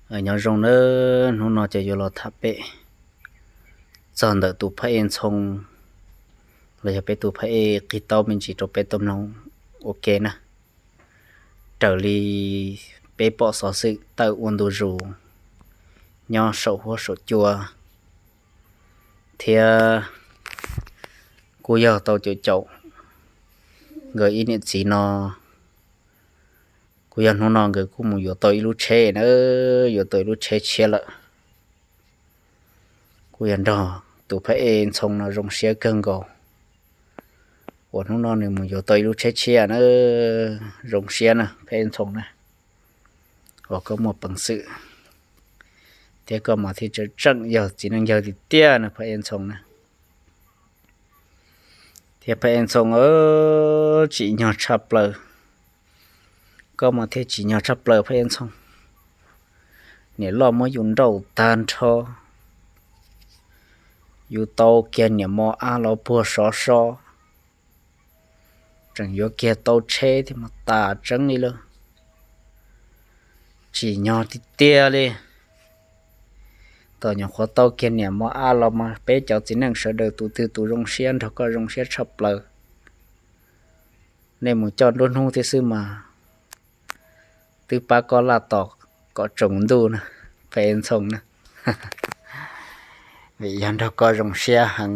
Nyob zoo nawb, hnub no ces yuav los tham pem txog ntawm tus phab ej Ntxhoo, los yog peb tus phab ej qig taub me ntsis rau peb tau mloog ua ke na. Raws li peb pom xov xwm tawm ua ntu zus nyob saum huab saum cua, thiab kuj yog tau caum caum nkawd ib niam txiv no, kuj yog hnub no nkawd kuj mus yuav tau ib lub tsheb na, yuav tau ib lub tsheb tshiab lawm. Kuj yog nrog tus phab ej Ntxhoo no zoo siab kawg nkaus uas hnub no nws mus yuav tau ib lub tsheb tshiab na. Zoo siab na phab ej Ntxhoo na, uas koj muaj peev xwm thiab koj mas thiaj tseem tseem yog txiv neej yawg tiag tiag na phab ej Ntxhoo na. Thiab phab ej Ntxhoo, tsim nyog tshaj plaws, koj mas thiaj tsim nyog tshaj plaws phab ej Ntxhoo. Niam loj muab yus nrauj tag nrho, yus tau kiag niam mos ab los puag sov so, tseem yuav kiag tau tsheb thiab mas tas tseeb li lawm. Tsim nyog tiag tiag li. Tom nyuam qhuav tau kiag niam mos ab los mas peb cov txiv neej sawv daws tus twg tus zoo siab nrog koj zoo siab tshaj plaws. Nej mus coj nruab hnub thiab xwb mas twb pab koj laj tos kom tsaus ntuj na, phab ej Ntxhoo na. Vim yog nrog koj zoo siab heev.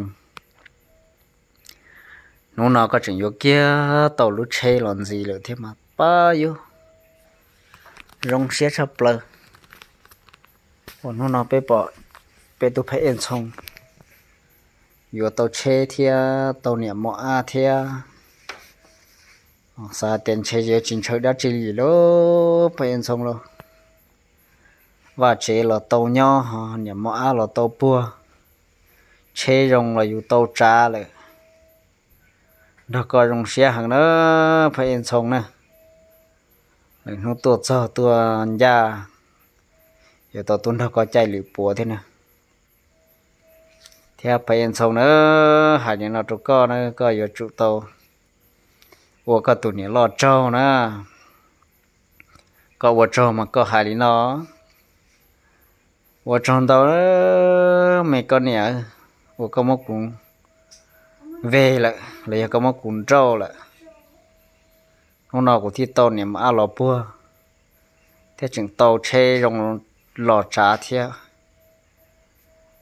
Hnub no koj tseem yuav kiag tau lub tsheb los ntxiv lawm thiab mas pab yus zoo siab tshaj plaws. Uas hnub no peb pom peb tus phab ej Ntxhoo yuav tau tsheb thiab tau niam mos ab thiab. Xav tias ntshe yuav tsis ntshaw dab tsi li lauj phab ej Ntxhoo lauj. Vaj tsev los tau nyob, niam mos ab los tau puag, tsheb zoo los yus tau tsav lawm. Nrog koj zoo siab heev na phab ej Ntxhoo na. Lwm hnub tuaj txog tuaj ncaj yuav tau tuaj nrog koj caij lwm puav thiab na. Thiab phab ej Ntxhoo na, hais li no rau koj na, koj yuav tsum tau ua koj tus niam loj tsaug na. Koj ua tsaug mas koj hais li no, ua tsaug ntau me koj niam, uas koj muab kuv veg lawm los yog koj muab kuv nrauj lawm. Hnub no kuv thiaj tau niam mos ab los puag thiab tseem tau tsheb zoo los tsav thiab.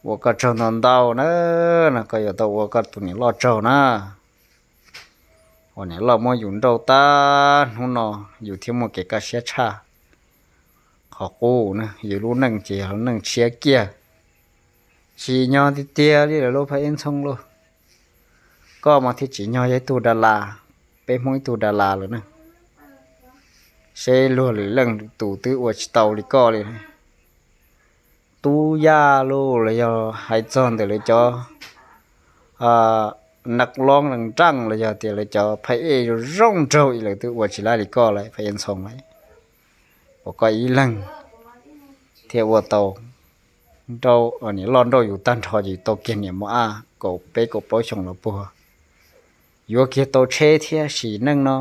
Ua koj tsaug ntau ntau na, no koj yuav tau ua koj tus niam loj tsaug na. Uas niam loj muab yus nrauj tag hnub no, yus thiaj muaj kev kaj siab tshaj. Qhov qub na, yus lub neej ces yog lub neej tshiab kiag. Tsim nyog tiag tiag li lawm lauj phab ej Ntxhoo lauj. Koj mas thiaj tsim nyog yog ib tug das las, peb Hmoob ib tug das las lawm na. Seb luag lwm leej lwm tus twb ua tsis tau li koj li. Tub Yaj los los yog hais txog ntawm lawv cov naj loob naj nraaj los yog tias lawv cov phab ej zoo zoo nraug ib lawv twb ua tsis laib li koj lawm phab ej Ntxhoo lawm. Uas koj ib leeg thiaj ua tau niam loj nrauj yus tag nrho ces yus tau kiag niam mos ab kaum peb kaum plaub xyoos los puag, yuav kiag tau tsheb thiab sim neej no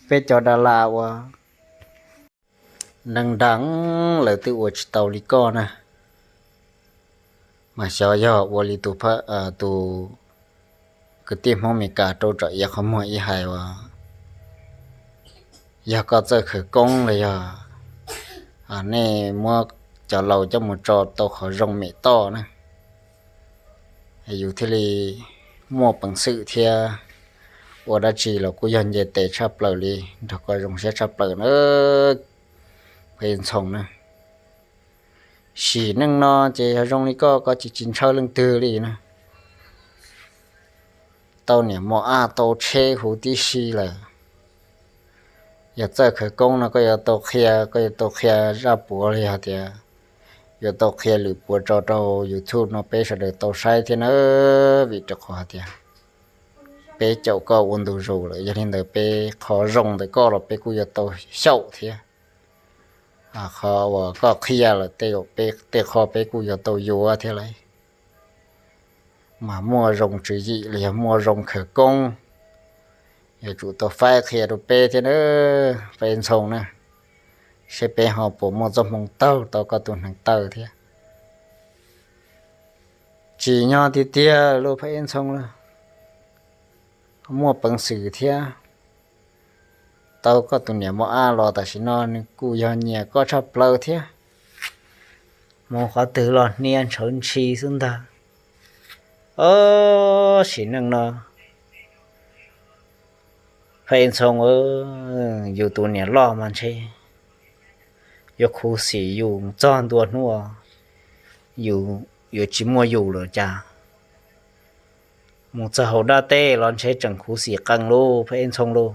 peb cov das las uas neej nraaj lawv twb ua tsis tau li koj na. Mas xyov yog ua li tus, tus kwv tij Hmoob Mes Kas rau tsom iav qhov muag ib hais uas yog koj txawj khawv koob los yog nej muab cov laus coj mus tso tau qhov zoo mem toj na, yus thiaj li muaj peev xwm thiab ua dab tsi los kuj yog nce tes tshaj plaws li, nrog koj zoo siab tshaj plaws na, Phab Ntxhoo na. Sim neej no ces yog zoo li koj, koj tsis tsis ntshaw leej twg li na. Tau niam mos ab tau tsheb huv tib si lawm. Yog txawj khawv koob no koj yuav tau qhia, koj yuav tau qhia zaj puav los yog tias yuav tau qhia lwm puav tso rau YouTube no peb sawv daws tau saib thiab na. Vim rau qhov hais tias peb caum koj ua ntu zus lawm, yog li ntawd peb qhov zoo ntawm koj los peb kuj yuav tau xyaum thiab. Qhov uas koj qhia lawm tej, tej qho peb kuj yuav tau yuav thiab lauj. Mas muaj zoo tswv yim los yog muaj zoo khawv koob, yuav tsum tau faib qhia rau peb thiab na, Phab Ntxhoo na. seb peb ho puas muaj txoj hmoo taug tau koj tus hneev taw thiab. Tsim nyog tiag tiag lauj Phab Ej Ntxhoo lauj, muaj peev xwm thiab. Tau koj tus niam mos ab los tam sim no nws kuj yog nyiam koj tshaj plaws thiab. Mus qhov twg los hnia ntshawv ntshi xwb ntag. Ob sim neej no Phab Ej Ntxhoo, yus tus niam loj mas ntshe yuav khuv xim yus txog ntua hnub uas yuav tsis muaj yus lawm cas. Mus txog hauv dab teb los ntshe tseem khuv xim qees lauj Phab Ej Ntxhoo lauj.